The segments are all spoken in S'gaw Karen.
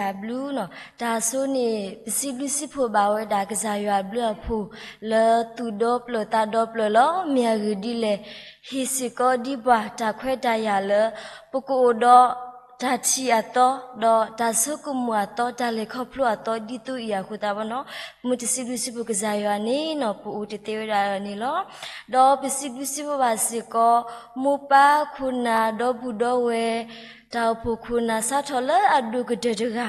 ကစၢ်ယွၤအဘျုးနီၤ. တၢ်အဆိန့ၣ် ပစံးဘျုးစံးဖှိၣ်ဘၣ်ဝဲဒၣ်ကစၢ်ယွၤအဘျုးအဖှိၣ် လၢသူၣ်ဒီဖျၢၣ်သးဒီဖျၢၣ်လီၤ. မ့ၢ်အဂ့ၢ်ဒ်လဲၣ်, ဟ့ၣ်စ့ၢ်ကီးဒံးပှၤတၢ်ခွဲးတၢ်ယာ်လၢ ပကအိၣ်ဒီးတၢ်ထံၣ်အသီ, ဒီးတၢ်ဆိကမိၣ်အသီ, တၢ်လဲၤခီဖျိအသီဒ်သိးအံၤအဃိသတးဘီနီၤ, မုၢ်တစံးဘျုးစံးဖှိၣ်ကစၢ်ယွၤန့ၣ်နီၤ ပအိၣ်တသ့ဝဲဒၣ်န့ၣ်လီၤ. ဒီးပစံးဘျုးစံးဖှိၣ်ဘၣ်စ့ၢ်ကီး မိၢ်ပၢ်ခိၣ်နၢ်ဒီပုၢ်ဒီဝဲၢ် တၢ်အိၣ်ဖှိၣ်ခိၣ်နၢ်စးထီၣ်လၢအဒိၣ်ကတၢၢ်တဂၤ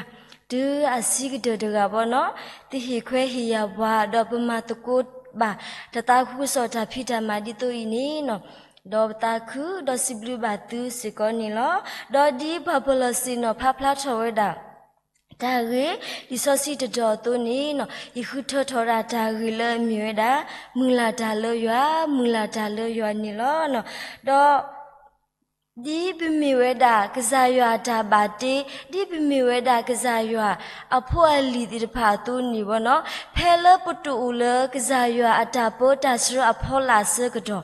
တုၤအဆံးကတၢၢ်တဂၤဘီနီၤ, သုဟ့ၣ်ခွဲးဟ့ၣ်ယာ်ပှၤ ဒီးပမၤသကိးဘၣ် တၢ်သးခုကစီၣ်တၢ်ဖံးတၢ်မၤဒ်သိးအံၤန့ၣ်နီၤ, ဒီးပသးခုဒီးစံးဘျုးဘၣ်သုစ့ၢ်ကီးန့ၣ်လီၤ. ဒီးဒ်ပှၤပလီၢ်စ့ၣ်နီၤဖးဖျါထီၣ်ဝဲဒၣ် တၢ်ဂ့ၢ် လံာ်စီဆှံတတီၤအသိးန့ၣ်နီၤ, ယဃုထၢထီၣ်ဒၣ်တၢ်ဂ့ၢ်လၢအမ့ၢ်ဝဲဒၣ် မုၢ်လၢ်တၢ်လၢယွၤ, မုၢ်လၢ်တၢ်လၢယွၤန့ၣ်လီၤ. ဒီး ဒ်ပမ့ၢ်ဝဲဒၣ်ကစၢ်ယွၤအတၢ်ဘၣ်တ့, ဒ်ပမ့ၢ်ဝဲဒၣ်ကစၢ်ယွၤအဖိအလံၤသ့ၣ်တဖၣ်အသိးန့ၣ်ဘီနီၤ, ဖဲလၢပတအိၣ်လၢကစၢ်ယွၤအတၢ်ပၢတၢ်ဆှၢအဖီလာ်အဆၢကတီၢ်,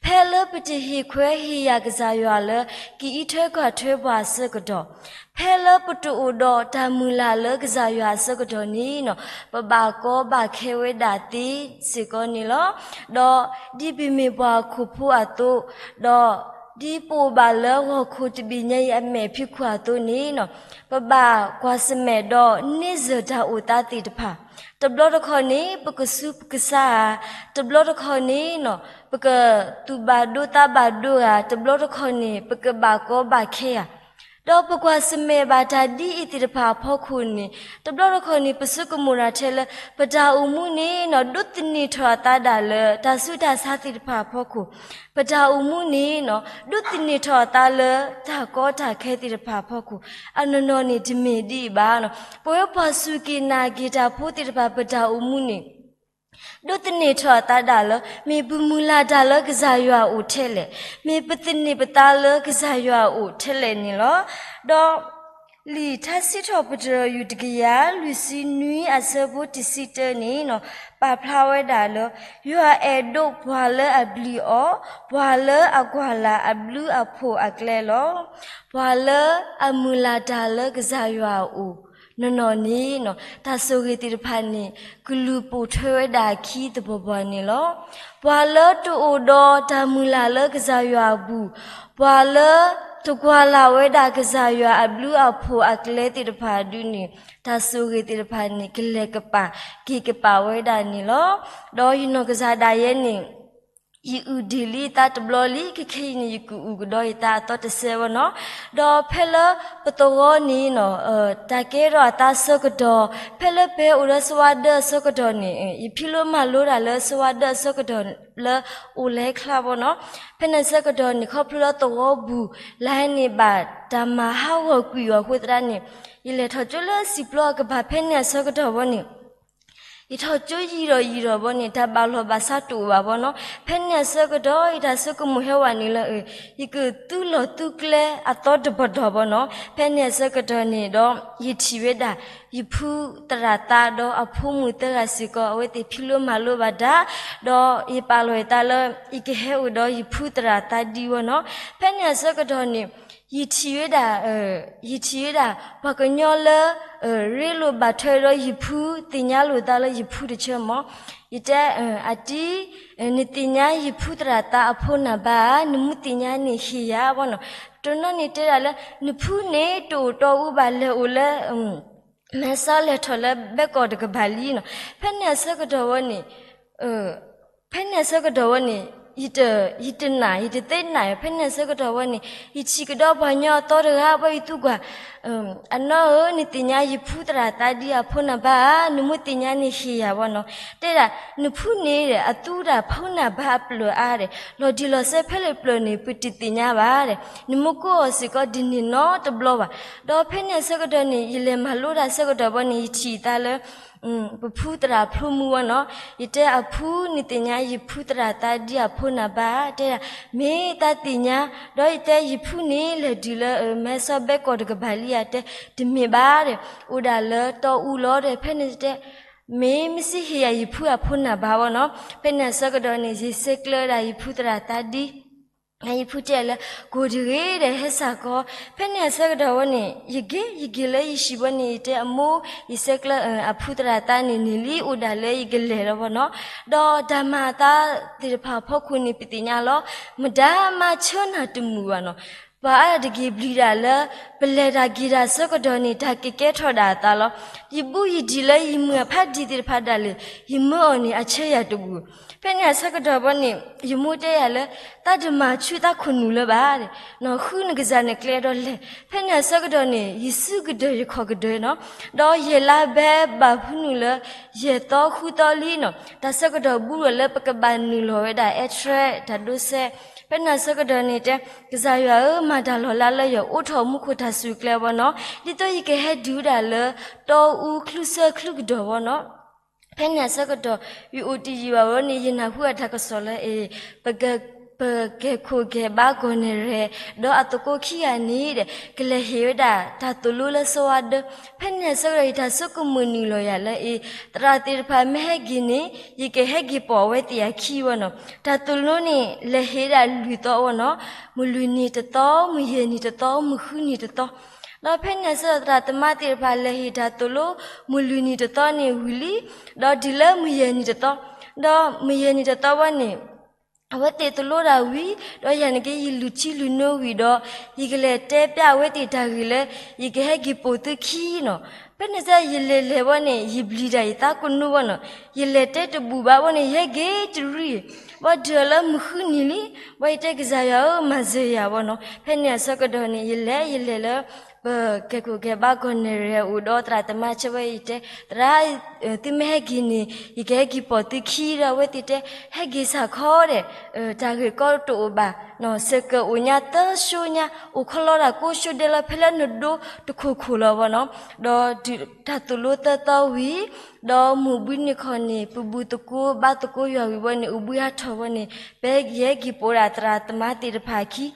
ဖဲလၢပတဟ့ၣ်ခွဲးဟ့ၣ်ယာ်ကစၢ်ယွၤလၢ ကအံးထွဲကွၢ်ထွဲပှၤအဆၢကတီၢ်, ဖဲလၢပတအိၣ်ဒီးတၢ်မုၢ်လၢ်လၢကစၢ်ယွၤအဆၢကတီၢ်န့ၣ်နီၤ, ပဘၣ်ကီဘၣ်ခဲဝဲဒၣ်သ့စ့ၢ်ကီးန့ၣ်လီၤ. ဒီးဒ်ပမ့ၢ်ပှၤဟီၣ်ခိၣ်ဖိအသိး, ဒီးဒ်ပအိၣ်ဘၣ်လၢဂီၤခိၣ်တဘ့ၣ်ညါအံၤအမဲာ်ဖံးခိၣ်အသိးန့ၣ်နီၤ, ပဘၣ်ကွၢ်ဆၢၣ်မဲာ်ဒီးန့ၢ်စၢၤတၢ်အိၣ်သးသ့ၣ်တဖၣ်, တဘျီတခီၣ်န့ၣ် ပကဆူးပကဆါဧါ, တဘျီတခီၣ်န့ၣ်နီၤ ပကသူၣ်ဘၣ်ဒိသးဘၣ်ဒိဧါ, တဘျီတခီၣ်န့ၣ် ပကဘၣ်ကီဘၣ်ခဲဧါ. ဒီးပကွၢ်ဆၢၣ်မဲာ်ဘၣ်တၢ်ဒ်အံၤသ့ၣ်တဖၣ်အဖီခိၣ်န့ၣ်, တဘျီတခီၣ်န့ၣ် ပဆိကမိၣ်တၢ်ထဲလၢ ပတၢ်အိၣ်မူန့ၣ်နီၤ ဒိးသန့ၤထီၣ်အသးဒၣ်လၢ တၢ်ဆူးတၢ်ဆါသ့ၣ်တဖၣ်အဖီခိၣ်, ပတၢ်အိၣ်မူန့ၣ်နီၤ ဒိးသန့ၤထီၣ်အသးလၢ တၢ်ကီတၢ်ခဲသ့ၣ်တဖၣ်အဖီခိၣ်, အနီၢ်နီၢ်န့ၣ်တမ့ၢ်ဒ်အံၤဘၣ်နီၤ. ပဝဲပှၤစူၢ်က့ၤနာ်က့ၤတၢ်ဖိသ့ၣ်တဖၣ် ပတၢ်အိၣ်မူန့ၣ် ဒိးသန့ၤထီၣ်အသးဒၣ်လၢ မ့ၢ်ပမုၢ်လၢ်တၢ်လၢကစၢ်ယွၤအအိၣ်ထဲလဲၣ်, မ့ၢ်ပသန့ၤပသးလၢကစၢ်ယွၤအအိၣ်ထဲလဲၣ်န့ၣ်လီၤ. ဒီးလံာ်ထါစံးထီၣ်ပတြၢၤ ယူၢ်တကယၤလွံၢ်ဆံနွံအဆၢဖိတဆံတၢန့ၣ်နီၤ ပာ်ဖျါဝဲဒၣ်လၢ ယွၤအဲၣ်ဒိးပှၤလၢအပျံၤအီၤ, ပှၤလၢအကွၢ်လၢ်အဘျုးအဖှိၣ်အကျဲလီၤ. ပှၤလၢအမုၢ်လၢ်တၢ်လၢကစၢ်ယွၤအအိၣ် နီၢ်နီၢ်န့ၣ်နီၤ တၢ်ဆိၣ်ဂ့ၤသ့ၣ်တဖၣ်န့ၣ် ကလူၤပိာ်ထွဲဝဲဒၣ်အခံသပှၢ်ပှၢ်န့ၣ်လီၤ. ပှၤလၢတအိၣ်ဒီးတၢ်မုၢ်လၢ်လၢကစၢ်ယွၤအပူၤ, ပှၤလၢတကွၢ်လၢ်ဝဲဒၣ်ကစၢ်ယွၤအဘျုးအဖှိၣ်အကျဲသ့ၣ်တဖၣ်ဒုန့ၣ် တၢ်ဆိၣ်ဂ့ၤသ့ၣ်တဖၣ်န့ၣ် ကလဲၤကပာ်က့ၤကပာ်ဝဲဒၣ်န့ၣ်လီၤ. ဒီးယနီၢ်ကစၢ်ဒၣ်ယဲန့ၣ် ယအုၣ်ဒံးလံယသးတဘျီလံ, ခဲခဲအံၤန့ၣ် ယကအုၣ်ကဒီးယသးအသီတစဲးဘၣ်နီၤ. ဒီးဖဲလၢပသဝီန့ၣ်နီၤ တၢ်ကဲထီၣ်အသးအဆၢကတီၢ်, ဖဲလၢပဟဲအိၣ်ဒီးဆၢဝါဒၢအဆၢကတီၢ်န့ၣ် ယဖံးလိမၤလိတၢ်လၢဆၢဝါဒၢအဆၢကတီၢ်လၢအိၣ်လဲၤချါဘၣ်နီၤ. ဖဲန့ၣ်အဆၢကတီၢ်န့ၣ် ခီဖျိလၢသဝီပူၤ လၢန့ၣ်ဘၣ်တၢ်မၤဟးဂီၤကွံာ်အီၤအဃိသတးန့ၣ် ယလဲၤထီၣ်ကၠိလၢစံာ်ပျီအကပၤ ဖဲန့ၣ်အဆၢကတီၢ်ဘၣ်န့ၣ် ယထီၣ်ကၠိယံာ်ဒီးယံာ်ဒီးဘၣ်န့ၣ် တၢ်ဘၣ်လီၢ်ဘၣ်စးတအိၣ်ဘၣ်ဘၣ်နီၤ. ဖဲန့ၣ်အဆၢကတီၢ် ယတၢ်ဆိကမိၣ်ဟဲဝဲန့ၣ်လၢ ယကသူလီၢ်သူကျဲအသီတပတီၢ်ဘၣ်နီၤ. ဖဲန့ၣ်အဆၢကတီၢ်န့ၣ်ဒီး ယထံၣ်ဝဲဒၣ် ယဖုသရၣ်သါဒီးအဖိမုၣ်သၢဂၤစ့ၢ်ကီး အဝဲသ့ၣ်ဖံးလိမၤလိဘၣ်တၢ်, ဒီးယပာ်လီၤယသးလၢ ယကဟဲအိၣ်ဒီးယဖုသရၣ်သါဒံးဘၣ်နီၤ. ဖဲန့ၣ်အဆၢကတီၢ်န့ၣ် ယထံၣ်ဝဲဒၣ် ယထံၣ်ဝဲဒၣ် ပှၤကညီလၢ ရ့လိာ်ဘၣ်ထွဲဒီးယဖု သ့ၣ်ညါလိာ်သးလၢယဖုတဆၢမး. ယတဲ အတံ နသ့ၣ်ညါယဖုသရၣ်သါအဖိနၢ်ဘါဧါ, နမူသ့ၣ်ညါန့ၣ်ဟ့ၣ်ယၤဘၣ်နီၤ. တနီၤန့ၣ်တဲဒၣ်လၢ နဖုန့ၣ်တအိၣ်တီအူဘၣ် လဲၤအိၣ်လၢ မဲဆီး လဲၤထီၣ်လၢဘဲကီၢ်တကပၤလံနီၤ. ဖဲန့ၣ်အဆၢကတီၢ်ဝဲန့ၣ် ဖဲန့ၣ်အဆၢကတီၢ်ဝဲန့ၣ် ယတ ယတနာ် ယတသ့နာ် ဖဲန့ၣ်အဆၢကတီၢ်ဝဲန့ၣ် ယထံၣ်ကဒီးပှၤညီအသီတဂၤ ဘၣ်ယသူကွၢ် အနီၢ်ဧၢ နသ့ၣ်ညါယဖုသရၣ်သါဒံးအဖိနၢ်ဘါဧါ, နမူသ့ၣ်ညါန့ၣ်ဟ့ၣ်ယၤဘၣ်နီၤ. တဲဒၣ် နဖုန့ၣ်ဒီး အသူတၢ်ဖုနၢ်ဘါအပျၢၢ်အါဒီး လီၤတံၢ်လီၤဆဲးဖဲလဲၣ်ပျၢၢ်န့ၣ် ပတသ့ၣ်ညါဘၣ်ဒီး နမူကိးအီၤစ့ၢ်ကီးဒ်န့ၣ်နီတဘျီဘၣ်. ဒီးဖဲန့ၣ်အဆၢကတီၢ်န့ၣ် ယလဲၤမၤလိတၢ်ဆၢကတီၢ်ဘၣ်န့ၣ် ယထံၣ်သးလၢ ပဖုသရၣ်ဖျိမုၢ်ဝဲနီၤ, ယတဲအဖုန့ၣ်သ့ၣ်ညါယဖုသရၣ်သါဒံးအဖိနၢ်ဘါ တဲဒၣ် မ့ၢ်သးသ့ၣ်ညါ, ဒီးယတဲယဖုန့ၣ်လဲၤတုၤလၢ မဲဆီးဘဲကီၢ်တကပၤလံဧါ, တဲ တမ့ၢ်ဘၣ်ဒီး အိၣ်ဒၣ်လၢတီအူလီၤဒီး ဖဲန့ၣ်တဲ မ့ၢ်မ့ၢ်စံးဟ့ၣ်ယၤ ယဖုအဖိနၢ်ဘါဝဲနီၤ, ဖဲန့ၣ်အဆၢကတီၢ်န့ၣ် ယဆဲးကျၢဒၣ်ယဖုသရၣ်သါဒံး ယဖုတဲလၢ ကိၢ်တဂ့ၤဒီး ဟဲစးကီး. ဖဲန့ၣ်အဆၢကတီၢ်ဝဲန့ၣ် ယက့ၤ ယက့ၤလၢယဟံၣ်ဝဲန့ၣ် ယတဲအမိၢ် ယဆဲးကျၢ အဖုသရၣ်သးန့ၣ် န့ၢ်လံအိၣ်ဒၣ်လၢယကလဲၤလီၤဘၣ်နီၤ. ဒီးတၢ်မၤအသးသ့ၣ်တဖၣ်အဖီခိၣ်န့ၣ် ပသ့ၣ်ညါလီၤ. မတၤမၤဆၢနၤတမုာ်ဘၣ်နီၤ. ပှၤအါဒၣ်တဂ့ၤဘျံးဒၣ်လၢ ပလဲၤတၢ်က့ၤတၢ်ဆၢကတီၢ်န့ၣ် တၢ်ကကဲထီၣ်ဒၣ်အသးလီၤ. ယဘူးယဒံးလၢယမုၢ်အဖးဒံးသ့ၣ်တဖၣ်ဒၣ်လဲာ် ယမၢအီၤန့ၣ် အဆၢယၤတဘူး. ဖဲန့ၣ်အဆၢကတီၢ်ဘီန့ၣ် ယမိၢ်တဲယၤလၢ သးတမၤဆူသးခိၣ်နူာ်လၢၤဘၣ်, နီၢ်ဃုနကစၢ်န့ၣ်ကျဲဒီးလဲၤ. ဖဲန့ၣ်အဆၢကတီၢ်န့ၣ် ယစုကဒၢၢ်ယခီၣ်ကဒၢၢ်နီၤ, ဒီးယဲၢ်လါဘဲဘၣ်ဖုနုာ်လၢ ယဲၢ်သီဃုသီလံနီၤ, တၢ်ဆၢကတီၢ်ဘူးလီၤလၢပကဘၣ်နုာ်လီၤဝဲဒၣ် အဲၣ်ထရဲ တၢ်ဒိးစဲး. ဖဲန့ၣ်အဆၢကတီၢ်န့ၣ်တဲ ကစၢ်ယွၤဧၢ မၤတၢ်လီၤလးလၢယအိၣ်ထီၣ်မူခိၣ်တၢ်စူၢ်ကျဲဘီနီၤ, ဒ်သိးယကဟဲဒုးဒၣ်လၢ တီအူချုးဆၢချုးကဒီးဘီနီၤ. ဖဲန့ၣ်အဆၢကတီၢ် ယအိၣ်တယံာ်ဘၣ်ဝဲန့ၣ် ယနၢ်ဟူအတၢ်ကစီၣ်လၢ အ့ ပ ပကဲခိၣ်ကဲဘါကီၢ်နဲၣ်ရဲၣ် ဒီးအသကိးခံဂၤန့ၣ်ဒီး ကလဲၤဟ့ၣ်ဝဲဒၣ်တၢ်သိၣ်လိလၢစီၤဝါဒၢ. ဖဲန့ၣ်အဆၢကတီၢ် ယတၢ်ဆိကမိၣ်နုာ်လီၤယၤလၢ အ့ သရၣ်သ့ၣ်တဖၣ်မ့ၢ်ဟဲက့ၤန့ၣ် ယကဟဲက့ၤပိာ်အဝဲသ့ၣ်အခံဝဲနီၤ. တၢ်သိၣ်လိန့ၣ် လဲၤဟ့ၣ်ဒၣ်လွံၢ်သီဝဲနီၤ, မုၢ်လွံၢ်နံၤတသီ, မုၢ်ယဲၢ်နံၤတသီ, မုၢ်ဃုနံၤတသီ. ဒီးဖဲန့ၣ်အဆၢကတီၢ် သရၣ်သမါသ့ၣ်တဖၣ်လဲၤဟ့ၣ်တၢ်သိၣ်လိ မုၢ်လွံၢ်နံၤတသီန့ၣ်ဝံၤလံ, ဒီးတုၤလၢမုၢ်ယဲၢ်နံၤတသီ, ဒီးမုၢ်ယဲၢ်နံၤတသီဝဲန့ၣ် အဝဲသ့ၣ်သိၣ်လိတၢ်ဝံၤ, ဒီးယၤန့ၣ်က့ ယလုၢ်ထံလုၢ်နိဝံၤဒီး ယကလဲၤတဲပျးအဝဲသ့ၣ်တၢ်ဂ့ၢ်လၢ ယကဟဲက့ၤပိာ်သုခံနီၤ. ဖဲန့ၣ်စ့ၢ် ယလဲၤလဲၤဝဲန့ၣ် ယဘျံးတၢ်ယသးကနိဝဲနီၤ, ယလဲၤတဲတဘူးဘၣ်ဝဲန့ၣ် ယဟဲက့ၤတရံး, ဘၣ်တုၤအီၤလၢမုၢ်ဃုနံၤလံ, ဘၣ်ယတဲကစၢ်ယွၤဧၢ မၤစၢၤယၤဝဲနီၤ. ဖဲန့ၣ်အဆၢကတီၢ်န့ၣ် ယလဲၤ ယလဲၤလၢ ပကဲခိၣ်ကဲဘါကီၢ်နဲၣ်ရဲၣ်အအိၣ်ဒီးသရၣ်သမါဆၢဝဲ ယတဲ သရၣ် သုမ့ၢ်ဟဲက့ၤန့ၣ် ယကဟဲက့ၤပိာ်သုခံဒီး အဝဲသ့ၣ်တဲ ဟဲက့ၤစ့ၢ်ကီးဒီး တၢ်ဂ့ၢ်ကီတအိၣ်ဘၣ်နီၤ, စဲးကၢးအိၣ်ညါသၢဆိညါ, အိၣ်ခီလီတၢ်ကိးဆိဒဲလီၤ ဖဲလၢနဒိတခိၣ်ခိၣ်လီၤဘီနီၤ. ဒီးတုၤတၢ်သိၣ်လိသၢသီဝံၤ, ဒီးမုၢ်ဘှံးနံၤခီၣ်န့ၣ် ပဘူးသကိးဘါသကိးယွၤဝံၤဝဲန့ၣ် အိၣ်ဘှံးဟးထီၣ်ဝဲန့ၣ် ပယဲက့ၤပိာ်ဒၣ်သရၣ်သမါသ့ၣ်တဖၣ်အခံ ဒီး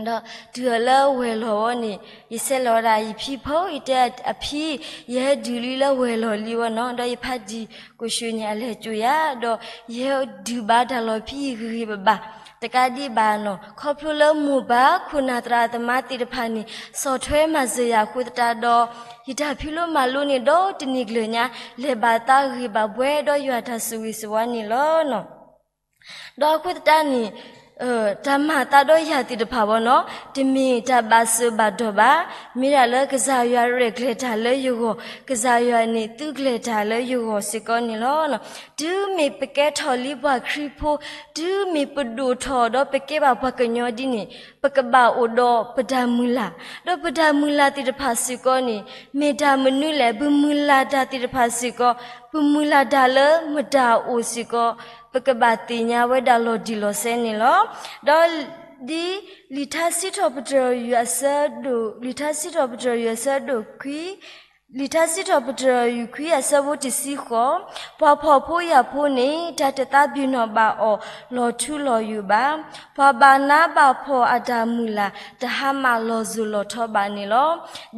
တုၤအီၤလၢဝဲၢ်လီၤဝဲန့ၣ် ယဆဲးလီၤဝဲဒၣ်ယဖံဖိ ယတဲအဖံ, ယဟဲဒုးလံလၢဝဲၢ်လီၤလံဝဲနီၤ, ဒီးယဖါတံၢ်ကိၣ်ၡူၣ်န့ၣ် အလဲၤစိာ်ယၤ, ဒီးယဟဲဒုးဘၣ်တၢ်လီၢ်ဖံယံာ်ဂ့ၤဂ့ၤဘၣ်ဘၣ်, တကးဒံးဘၣ်နီၤ, ခီဖျိလၢမိၢ်ပၢ်ခိၣ်နၢ်သရၣ်သမါသ့ၣ်တဖၣ်န့ၣ် ဆီၣ်ထွဲမၤစၢၤယၤအဃိသတးဒီး ယတၢ်ဖံးလိမၤလိန့ၣ်ဒီးတနံၤကျၢၤညါ လဲၤဘၣ်သးဂ့ၤဘၣ်ဘှဲဒီးယွၤတၢ်ဆိၣ်ဂ့ၤဆိၣ်ဝါန့ၣ်လီၤနီၤ. ဒီးအဃိသတးန့ၣ် တၢ်မၤအသးဒီးယၤသ့ၣ်တဖၣ်ဘီနီၤ, တမ့ၢ်တၢ်ဘၣ်စၢၤဘၣ်တီၢ်ဘၣ်, မ့ၢ်ဒၣ်လၢကစၢ်ယွၤရဲၣ်ကျဲၤတၢ်လၢယဂီၢ်, ကစၢ်ယွၤန့ၣ်သုကျဲၤတၢ်လၢယဂီၢ်စ့ၢ်ကီးန့ၣ်လီၤ. တုၤမ့ၢ်ပကဲထီၣ်လံပှၤခရံာ်ဖိ, တုၤမ့ၢ်ပဒိၣ်ထီၣ်ဒီးပကဲဘၣ်ပှၤကညီဒ်န့ၣ်, ပကဘၣ်အိၣ်ဒီးပတၢ်မုၢ်လၢ်, ဒီးပတၢ်မုၢ်လၢ်သ့ၣ်တဖၣ်စ့ၢ်ကီးန့ၣ် မ့ၢ်တၢ်မနုၤလဲၣ်, ပမုၢ်လၢ်တၢ်သ့ၣ်တဖၣ်စ့ၢ်ကီး, ပမုၢ်လၢ်တၢ်လၢမတၤအိၣ်စ့ၢ်ကီး ပကဘၣ်သ့ၣ်ညါဝဲဒၣ်လီၤတံၢ်လီၤဆဲးန့ၣ်လီၤ. ဒီးဒ်လံာ်ထါစံးထီၣ်ပတြၢၤယွၤအဆၢဒိၣ်, လံာ်ထါစံးထီၣ်ပတြၢၤယွၤအဆၢဒိၣ်ခွံ, လံာ်ထါစံးထီၣ်ပတြၢၤယွၤခွံအဆၢဖိတဆံဃိး, ပှၤဖှီၣ်ဖိယာ်ဖိန့ၣ် တၢ်တသးပ့ၤနီၣ်ဘၣ်အီၤလီၤထူလီၤယိာ်ဘၣ်. ပှၤဘၣ်နးဘၣ်ဖှီၣ်အတၢ်မုၢ်လၢ် တဟါမၢ်လီၤစိၤလီၤထီဘၣ်န့ၣ်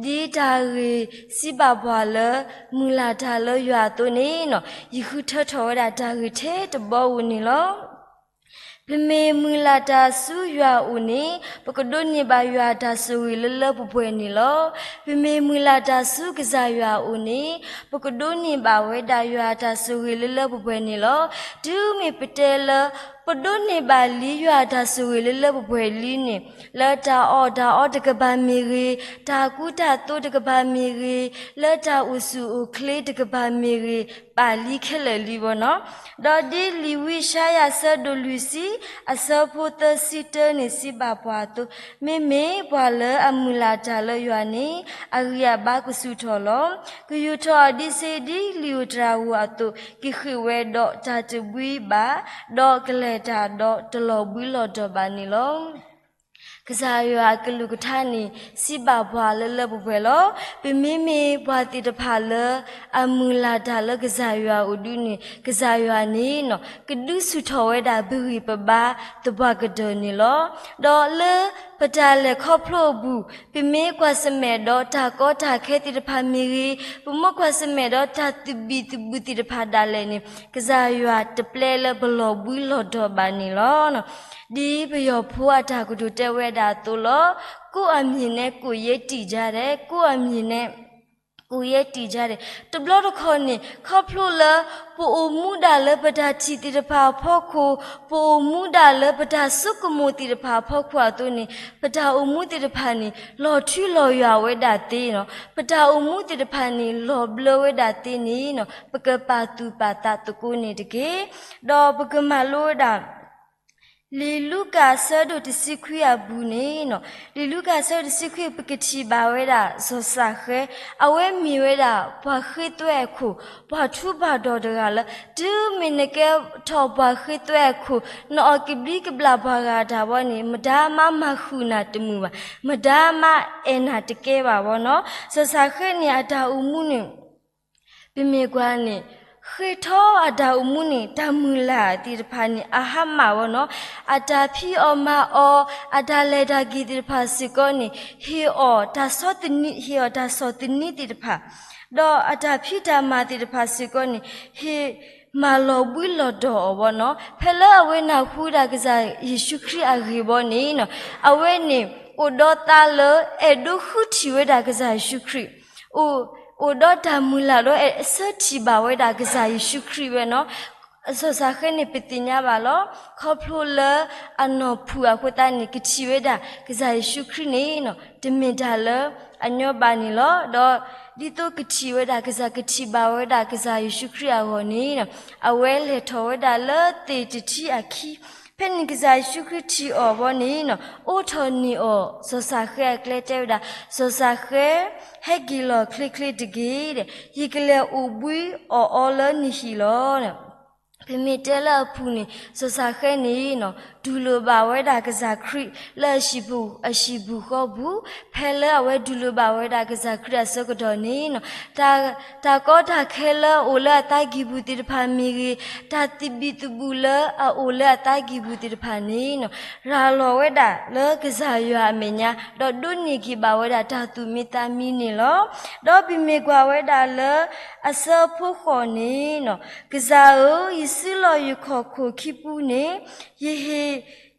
လီၤ. ဒ်တၢ်ဂ့ၢ်စံးဘၣ်ပှၤလၢ မုၢ်လၢ်တၢ်လၢယွၤအသိးန့ၣ်နီၤ, ယဃုထၢထီၣ်ဝဲဒၣ်တၢ်ဂ့ၢ်ထဲတဘီဧိၤန့ၣ်လီၤ. ပမ့ၢ်မုၢ်လၢ်တၢ်ဆူယွၤအအိၣ်န့ၣ်, ပကဒိးန့ၢ်ဘၣ်ယွၤအတၢ်ဆိၣ်ဂ့ၤလၢလၢပှဲၤပှဲၤန့ၣ်လီၤ. ပမ့ၢ်မုၢ်လၢ်တၢ်ဆူကစၢ်ယွၤအအိၣ်န့ၣ်, ပကဒိးန့ၢ်ဘၣ်ဝဲဒၣ်ယွၤအတၢ်ဆိၣ်ဂ့ၤလၢလၢပှဲၤပှဲၤန့ၣ်လီၤ. တုၤမ့ၢ်ပတဲလၢ ပဒိးန့ၢ်ဘၣ်လံယွၤအတၢ်ဆိၣ်ဂ့ၤလၢလၢပှဲၤပှဲၤလံန့ၣ်, လၢတၢ်အီၣ်တၢ်အီတကပၤမ့ၢ်ဂ့ၤ, တၢ်ကူတၢ်သိးတကပၤမ့ၢ်ဂ့ၤ, လၢတၢ်အိၣ်ဆူၣ်အိၣ်ချ့တကပၤမ့ၢ်ဂ့ၤ, ပာ်လံခဲလၢာ်လံဘီနီၤ. ဒီးဒ်လံာ်ဝံယၡါယၤအဆၢဒိၣ်လွံၢ်ဆံ အဆၢဖိသၢဆံတၢန့ၣ်စံးဘၣ်ပှၤအသိး, မ့မ့ၢ်ပှၤလၢအမုၢ်လၢ်တၢ်လၢယွၤန့ၣ်, အဂံၢ်အဘါကဆူၣ်ထီၣ်လီၤ. ကယူၤထီၣ်အီၤဒ်စ့ဒ်လံာ်ဧိၤတြၤဧိၤအသိး, ကဃ့ၢ်ဝဲဒီးတၢ်တဘှံးဘၣ်, ဒီးကလဲၤတၢ်ဒီးတလီၤဘှံးလီၤတီၤဘၣ်န့ၣ်လီၤ. ကစၢ်ယွၤအကလုၢ်ကထါန့ၣ် စံးဘၣ်ပှၤလၢလၢပှဲၤပှဲၤလီၤ. ပမ့မ့ၢ်ပှၤသ့ၣ်တဖၣ်လၢ အမုၢ်လၢ်တၢ်လၢကစၢ်ယွၤအအိၣ်ဒုန့ၣ် ကစၢ်ယွၤန့ၣ် ကဒုးဆူၣ်ထီၣ်ဝဲဒၣ်ပဂံၢ်ပဘါသပှၢ်ကတၢၢ်န့ၣ်လီၤ. ဒီးလၢပတၢ်လဲၤခီဖျိအပူၤ ပမ့ၢ်ကွၢ်ဆၢၣ်မဲာ်ဒီးတၢ်ကီတၢ်ခဲသ့ၣ်တဖၣ်မ့ၢ်ဂ့ၤ, ပမ့ၢ်ကွၢ်ဆၢၣ်မဲာ်ဒီးတၢ်သဘံၣ်သဘုၣ်သ့ၣ်တဖၣ်ဒၣ်လဲာ်န့ၣ် ကစၢ်ယွၤတပျဲလၢပလီၤဘှံးလီၤတီၤဘၣ်န့ၣ်လီၤ. ဒ်ပယီၤဖိအတၢ်ကတိၤတဲဝဲဒၣ်အသိးလီၤ. ကိုယ့်အမြင်နဲ့ ကိုယ်ရပ်တည်ကြတယ်, ကိုယ့်အမြင်နဲ့ ကိုယ်ရပ်တည်ကြတယ်. တဘျီတခီၣ်န့ၣ် ခီဖျိလၢ ပအိၣ်မူဒၣ်လၢပတၢ်ထံၣ်သ့ၣ်တဖၣ်အဖီခိၣ်, ပအိၣ်မူဒၣ်လၢပတၢ်ဆိကမိၣ်သ့ၣ်တဖၣ်အဖီခိၣ်အသိးန့ၣ် ပတၢ်အိၣ်မူသ့ၣ်တဖၣ်န့ၣ် လီၤထူလီၤယွၤဝဲဒၣ်သ့လီၤ. ပတၢ်အိၣ်မူသ့ၣ်တဖၣ်န့ၣ် လီၤဘျၢဝဲဒၣ်သ့န့ၣ်လီၤ. ပကပာ်သူၣ်ပာ်သးသကိးန့ၣ်တက့ၢ်. ဒီးပကမၤလိဝဲဒၣ် လံာ်လူၤကၣ်အဆၢဒိၣ်တဆံခွံအပူၤန့ၣ်လီၤ. လံာ်လူၤကၣ်အဆၢဒိၣ်တဆံခွံ ပကထံၣ်ဘၣ်ဝဲဒၣ်စီၤစၤဃဲ, အဝဲမ့ၢ်ဝဲဒၣ်ပှၤဃ့သွဲအခိၣ်, ပှၤထူးပှၤတီၤတဂၤလၢ တုၤမ့ၢ်နကဲထီၣ်ပှၤဃ့သွဲအခိၣ်, နအီၣ်ကဘျံးကဘျၣ်ပှၤဂၤအတၢ်ဘီန့ၣ် မတၤမးမၤဃုာ်နၤတမုာ်ဘၣ်, မတၤမးအဲၣ်နၤတကဲဘၣ်ဘီနီၤ. စီၤစၤဃဲန့ၣ် အတၢ်အိၣ်မူန့ၣ် ပမ့ၢ်ကွၢ်န့ၣ် ဃ့ထီၣ်အတၢ်အိၣ်မူန့ၣ် တၢ်မုၢ်လၢ်သ့ၣ်တဖၣ်န့ၣ် အဟါမၢ်ဝဲနီၤ. အတၢ်ဖံးအီၣ်မၤအီၣ် အတၢ်လဲၤတၢ်က့ၤသ့ၣ်တဖၣ်စ့ၢ်ကီးန့ၣ် ဟ့ၣ်အီၣ်တၢ်ဆီၣ်သနံး, ဟ့ၣ်အီၣ်တၢ်ဆီၣ်သနံးသ့ၣ်တဖၣ်, ဒီးအတၢ်ဖံးတၢ်မၤသ့ၣ်တဖၣ်စ့ၢ်ကီးန့ၣ် ဟ့ၣ်မၤလီၤဘှံးလီၤတီၤအီၤဝဲနီၤ. ဖဲလၢအဝဲနၢ်ဟူဒၣ်ကစၢ်ယ့ၣ်ၡူးခရံာ်အဂ့ၢ်ဘီန့ၣ် အဝဲန့ၣ် အိၣ်ဒီးသးလၢအဲၣ်ဒိးဃုထံၣ်ဝဲဒၣ်ကစၢ်ယ့ၣ်ၡူးခရံာ်, အိၣ်, အိၣ်ဒီးတၢ်မုၢ်လၢ်ဒီးအဲၣ်ဆၢထံၣ်ဘၣ်ဝဲဒၣ်ကစၢ်ယ့ၣ်ၡူးခရံာ်ဝဲနီၤ. စီၤစၤဃဲန့ၣ် ပသ့ၣ်ညါဘၣ်လီၤ. ခီဖျိလၢအနီၢ်ဖုၣ်အဃိသတးန့ၣ် ကထံၣ်ဝဲဒၣ်ကစၢ်ယ့ၣ်ၡူးခရံာ်န့ၣ် တမ့ၢ်တၢ်လၢအညီဘၣ်န့ၣ်လီၤ. ဒီးဒ်သိးကထံၣ်ဝဲဒၣ်ကစၢ်, ကထံၣ်ဘၣ်ဝဲဒၣ်ကစၢ်ယ့ၣ်ၡူးခရံာ်အဂီၢ်န့ၣ် အဝဲလဲၤထီၣ်ဝဲဒၣ်လၢသ့ၣ်တထံၣ်အခံ, ဖဲန့ၣ်ကစၢ်ယ့ၣ်ၡူးခရံာ်ထံၣ်အီၤဘီန့ၣ် အိးထီၣ်န့ၢ်အီၤ စီၤစၤဃဲအကျဲ တဲဝဲဒၣ်, စီၤစၤဃဲ, ဟဲက့ၤလီၤချ့ချ့တက့ၢ်, ယကလဲၤအိၣ်ဘှံးအီၣ်အီလၢနဟံၣ်လီၤ. ပမ့ၢ်တဲလၢအပူၤန့ၣ် စီၤစၤဃဲန့ၣ် တူၢ်လိာ်ဘၣ်ဝဲဒၣ်ကစၢ်ခရံာ်လၢအဟံၣ်ပူၤ, အဟံၣ်ပူၤဃီပူၤ, ဖဲလၢအဝဲတူၢ်လိာ်ဘၣ်ဝဲဒၣ်ကစၢ်ခရံာ်အဆၢကတီၢ်န့ၣ် တၢ်ကီတၢ်ခဲလၢအအိၣ်လၢအသးကံၢ်ပူၤသ့ၣ်တဖၣ်မ့ၢ်ဂ့ၤ, တၢ်သဘံၣ်သဘုၣ်လၢအအိၣ်လၢအသးကံၢ်ပူၤသ့ၣ်တဖၣ်န့ၣ် ရၤလီၤဝဲဒၣ်လၢကစၢ်ယွၤအမဲာ်ညါ, ဒီးဒိးန့ၢ်က့ၤဘၣ်ဝဲဒၣ်တၢ်သူၣ်မံသးမံန့ၣ်လီၤ. ဒီးပမ့ၢ်ကွၢ်ဝဲဒၣ်လၢအဆၢဖိဃိးန့ၣ် ကစၢ်ဧၢ, ယစုလီၢ်ယခီၣ်ခိၣ်ခံပူၤန့ၣ် ယဟ့ၣ်,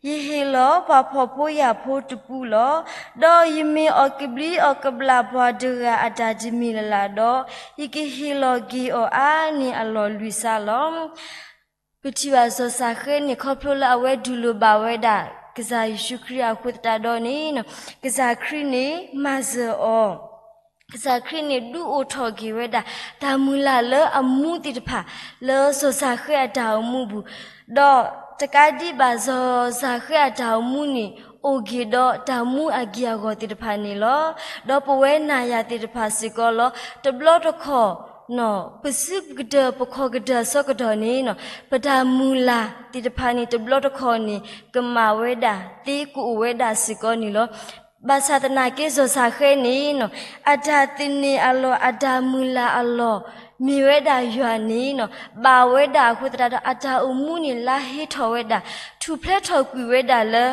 ယဟ့ၣ်လီၤပှၤဖှီၣ်ဖိယာ်ဖိတပူလီၤ. ဒီးယမ့ၢ်အီၣ်ကဘျံးအီၣ်ကဘျၣ်ပှၤတဂၤအတၢ်တမံၤလၢ်လၢ်ဒီး, ယကဟ့ၣ်လီၤက့ၤအီၤအါန့ၢ်အလီၢ်လွံၢ်စးလီၤ. ပထံၣ်ဘၣ်စီၤစၤဃဲန့ၣ် ခီဖျိလၢအဝဲတူၢ်လိာ်ဘၣ်ဝဲဒၣ် ကစၢ်ယ့ၣ်ၡူးခရံာ်အဃိသတးဒီးန့ၣ် ကစၢ်ခရံာ်န့ၣ် မၤစၢၤအီၤ, ကစၢ်ခရံာ်န့ၣ် ဒုးအိၣ်ထီၣ်က့ၤဝဲဒၣ် တၢ်မုၢ်လၢ်လၢအမူသ့ၣ်တဖၣ် လၢစီၤစၤဃဲအတၢ်အိၣ်မူပူၤ, ဒီးတကးဒံးဘၣ်စီၤစၤဃဲအတၢ်အိၣ်မူန့ၣ် အိၣ်က့ၤဒီးတၢ်မူအက့ၢ်အဂီၤသ့ၣ်တဖၣ်န့ၣ်လီၤ. ဒီးပဝဲနၤယၤသ့ၣ်တဖၣ်စ့ၢ်ကီးလီၤ. တဘျီတခီၣ် ပစုကတၢၢ်ပခီၣ်ကတၢၢ်အဆၢကတီၢ်န့ၣ် ပတၢ်မုၢ်လၢ်သ့ၣ်တဖၣ်န့ၣ် တဘျီတခီၣ်န့ၣ် ကမၣ်ဝဲဒၣ်သ့ ကအိၣ်ဝဲဒၣ်စ့ၢ်ကီးန့ၣ်လီၤ. ဘၣ်ဆၣ်သနာ်က့စီၤစၤဃဲန့ၣ် အတၢ်သန့ၤအလီၢ် အတၢ်မုၢ်လၢ်အလီၢ် မ့ၢ်ဝဲဒၣ်ယွၤန့ၣ် ဘၣ်ဝဲဒၣ်အဃိသတးဒီး အတၢ်အိၣ်မူန့ၣ် လါဟ့ထီၣ်ဝဲဒၣ် ထူၣ်ဖျဲးထီၣ်ကွံာ်ဝဲဒၣ်လၢ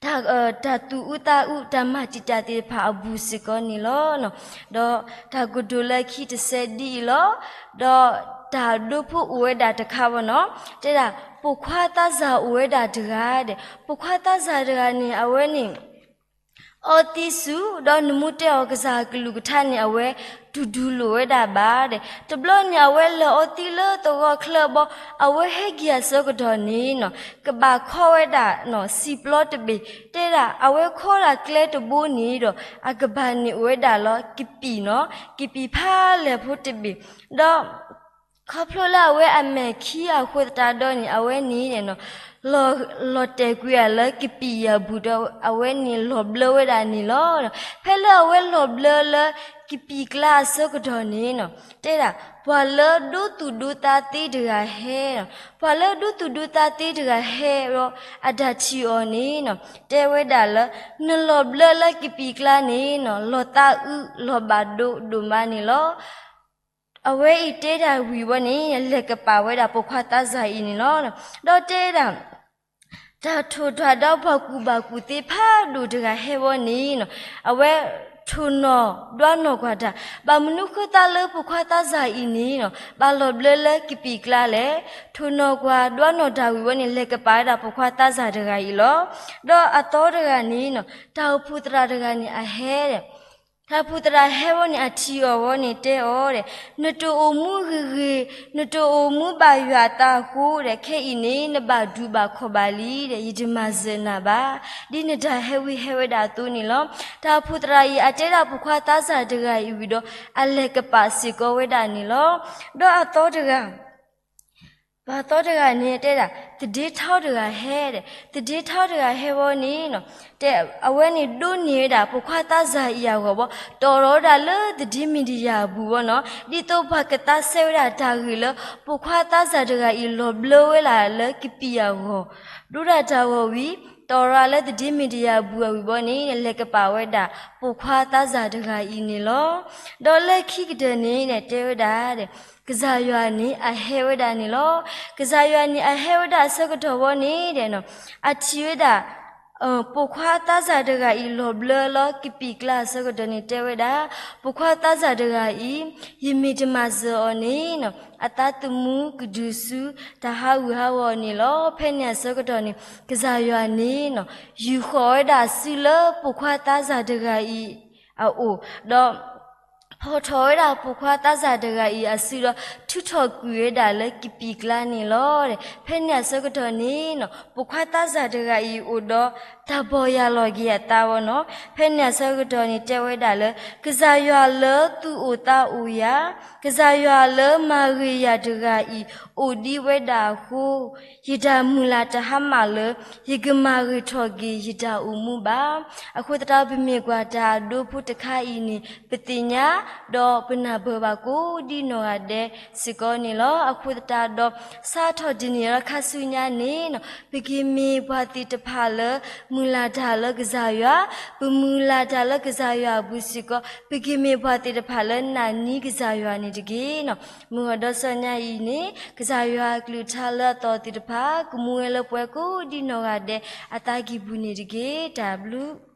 တၢ်သူၣ်အုးသးအုး တၢ်မၤတံာ်တာ်သ့ၣ်တဖၣ်အပူၤစ့ၢ်ကီးန့ၣ်လီၤ. ဒီးတၢ်ကတိၤလၢခံတဆဲဒ်အံၤလီၤ. ဒီးတၢ်ဒိဖိအိၣ်ဝဲဒၣ်တခါဘၣ်နီၤ, တဲဒၣ် ပိာ်ခွါသးစၢ်အိၣ်ဝဲဒၣ်တဂၤဒီး ပိာ်ခွါသးစၢ်တဂၤန့ၣ် အဝဲန့ၣ် အီသံးဆူၣ် ဒီးနမူတဲအီၤကစၢ်အကလုၢ်ကထါန့ၣ် အဝဲတတူၢ်လိာ်ဝဲဒၣ်ဘၣ်ဒီး တဘျီန့ၣ် အဝဲလဲၤအီသံးလၢသဝီချၢဘီ အဝဲဟဲက့ၤအဆၢကတီၢ်န့ၣ်နီၤ ကဘၣ်ခီဝဲဒၣ်နီၤ စံာ်ပျီတဘ့ၣ်, တဲဒၣ် အဝဲခီဒၣ်ကျဲတဘိန့ၣ်ဒီး အကဘၣ်န့ၣ်အိၣ်ဝဲဒၣ်လၢကပံာ်နီၤ, ကပံာ်ဖးလဲၢ်ဖိတဘ့ၣ်, ဒီး ခီဖျိလၢအဝဲအမဲာ်ခံအဃိသတးဒီးန့ၣ် အဝဲန့ၣ် လီၤတဲာ်ကွံာ်အီၤလၢကပံာ်အပူၤဒီး အဝဲန့ၣ်လီၤဘျၢဝဲဒၣ်န့ၣ်လီၤ. ဖဲလၢအဝဲလီၤဘျၢလၢကပံာ်ကျါအဆၢကတီၢ်န့ၣ်နီၤ တဲဒၣ် ပှၤလၢဒိသူၣ်ဒိသးသ့တဂၤဟဲ, ပှၤလၢဒိသူၣ်ဒိသးသ့တဂၤဟဲဒီး အတၢ်ထံၣ်အီၤန့ၣ်နီၤ တဲဝဲဒၣ်လၢ နလီၤဘျၢလၢကပံာ်ကျါန့ၣ်နီၤ လီၤသးအုးလီၤဘၣ်ဒိဒိၣ်မးန့ၣ်လီၤ. အဝဲအံၤတဲဒၣ်ဝံၤဝဲန့ၣ် လဲၤကပာ်ဝဲဒၣ်ပိာ်ခွါသးစၢ်အံၤန့ၣ်လီၤ. ဒီးတဲဒၣ် တၢ်ထိၣ်ထွဲဒီးပှၤကူၣ်ဘၣ်ကူၣ်သ့ဖးဒိၣ်တဂၤဟဲဝဲန့ၣ်နီၤ အဝဲ ထိၣ်နီၣ်ဒွးနီၣ်ကွၢ်တၢ်, ဘၣ်မနုၤဃိသတးလၢပိာ်ခွါသးစၢ်အံၤန့ၣ် ဘၣ်လီၤဘျၢလၢကပံာ်ကျါလဲၣ်. ထိၣ်နီၣ်ကွၢ်ဒွးနီၣ်တၢ်ဝံၤဝဲန့ၣ် လဲၤကပာ်ဝဲဒၣ်ပိာ်ခွါသးစၢ်တဂၤအံၤလီၤ. ဒီးအသီတဂၤန့ၣ် တၢ်အိၣ်ဖှိၣ်သရၣ်တဂၤန့ၣ်အဟဲဒီး တၢ်အိၣ်ဖှိၣ်သရၣ်ဟဲဝဲန့ၣ် အထံၣ်အီၤဝဲန့ၣ် တဲအီၤဒီး, နတအိၣ်မူဂ့ၤဂ့ၤ, နတအိၣ်မူဘၣ်ယွၤအသးအဃိဒီး ခဲအံၤန့ၣ် နဘၣ်ဒူဘၣ်ခီၣ်ဘၣ်လံဒီး ယတမၤစၢၤနၤဘၣ်, ဒ်နတၢ်ဟဲဝံဟဲဝဲဒၣ်အသိးန့ၣ်လီၤ. တၢ်အိၣ်ဖှိၣ်သရၣ်အံၤ အတဲဒၣ်ပိာ်ခွါသးစၢ်တဂၤအံၤဝံၤဒီး အလဲၤကပာ်စ့ၢ်ကီးဝဲဒၣ်န့ၣ်လီၤ. ဒီးအသီတဂၤ ပှၤသီတဂၤန့ၣ်တဲဒၣ် သဒ့ထီတဂၤဟဲဒီး, သဒ့ထီတဂၤဟဲဝဲန့ၣ် တဲအဝဲန့ၣ်ဒိးန့ၢ်ဝဲဒၣ် ပိာ်ခွါသးစၢ်အံၤအဂီၢ်ဘၣ်, တီၣ်ရီၤဝဲဒၣ်လၢသဒ့မံၤဒယၣ်အပူၤဘၣ်နီၤ, ဒ်သိးပှၤကသးစဲဝဲဒၣ်တၢ်ဂ့ၢ်လၢ ပိာ်ခွါသးစၢ်တဂၤအံၤလီၤဘျၢဝဲဒၣ်လၢကပံာ်အဂီၢ်, ဒိးတၢ်တၢ်ဂီၤဝံၤ တီၣ်ရီၤလၢသဒ့မံၤဒယၣ်အပူၤအဝံၤဘၣ်န့ၣ် လဲၤကပာ်ဝဲဒၣ် ပိာ်ခွါသးစၢ်တဂၤအံၤန့ၣ်လီၤ. ဒီးလၢခံကတၢၢ်န့ၣ် တဲဝဲဒၣ် ကစၢ်ယွၤန့ၣ်အဟဲဝဲဒၣ်န့ၣ်လီၤ. ကစၢ်ယွၤန့ၣ်အဟဲဝဲဒၣ်အဆၢကတီၢ်ဝဲန့ၣ် အထံၣ်ဝဲဒၣ် ပိာ်ခွါသးစၢ်တဂၤအံၤလီၤဘျၢလၢကပံာ်ကျါအဆၢကတီၢ်န့ၣ် တဲဝဲဒၣ် ပိာ်ခွါသးစၢ်တဂၤအံၤ ယမ့ၢ်တမၤစၢၤအီၤန့ၣ် အသးသမူကဒုးဆူတၢ်ဟးဂူာ်ဟးဂီၤန့ၣ်လီၤ. ဖဲန့ၣ်အဆၢကတီၢ်န့ၣ် ကစၢ်ယွၤန့ၣ် ယူာ်ဃီၤဝဲဒၣ်အစုလၢပိာ်ခွါသးစၢ်တဂၤအံၤအအိၣ်ဒီး ဖီၣ်ထီၣ်ဝဲဒၣ်ပိာ်ခွါသးစၢ်တဂၤအံၤအစုဒီး ထုးထီၣ်ကွံာ်ဝဲဒၣ်လၢကပံာ်ကျါန့ၣ်လီၤ. ဖဲန့ၣ်အဆၢကတီၢ်န့ၣ် ပိာ်ခွါသးစၢ်တဂၤအံၤအိၣ်ဒီး တၢ်ဘီၣ်ယၢ်လီၤက့ၤအသးဝဲနီၤ. ဖဲန့ၣ်အဆၢကတီၢ်န့ၣ် တဲဝဲဒၣ်လၢ ကစၢ်ယွၤလၢသူၣ်အိၣ်သးအိၣ်ယၤ, ကစၢ်ယွၤလၢမၤဂ့ၤယၤတဂၤအံၤ အိၣ်ဒံးဝဲဒၣ်အဃိ ယတၢ်မုၢ်လၢ်တဟါမၢ်လၢ ယကမၤဂ့ၤထီၣ်က့ၤယတၢ်အိၣ်မူဘၣ်. အဃိသတး ပမ့ၢ်ပှၤတၢ်ဒိဖိတခါအံၤန့ၣ် ပသ့ၣ်ညါ ဒီးပနၢ်ပၢၢ်ဘၣ်ကိးဒ်နီၢ်ဂၤဒဲးစ့ၢ်ကီးန့ၣ်လီၤ. အဃိသတးဒီး စးထီၣ်တနံၤအံၤခါဆူညါန့ၣ် ပကမ့ၢ်ပှၤသ့ၣ်တဖၣ်လၢ မုၢ်လၢ်တၢ်လၢကစၢ်ယွၤ, ပမုၢ်လၢ်တၢ်လၢကစၢ်ယွၤအပူၤစ့ၢ်ကီး ပကမ့ၢ်ပှၤသ့ၣ်တဖၣ်လၢနာ်န့ၢ်ကစၢ်ယွၤန့ၣ်တက့ၢ်. မုၢ်ဂီၤဒီးဆူညါအံၤန့ၣ် ကစၢ်ယွၤအကလုၢ်ကထါလၢအသီၣ်သ့ၣ်တဖၣ် ကမူဝဲလၢပှၤကိးဒ်နီၢ်ဂၤဒဲးအသးကံၢ်ပူၤန့ၣ်တက့ၢ်. တၢ်ဘျုး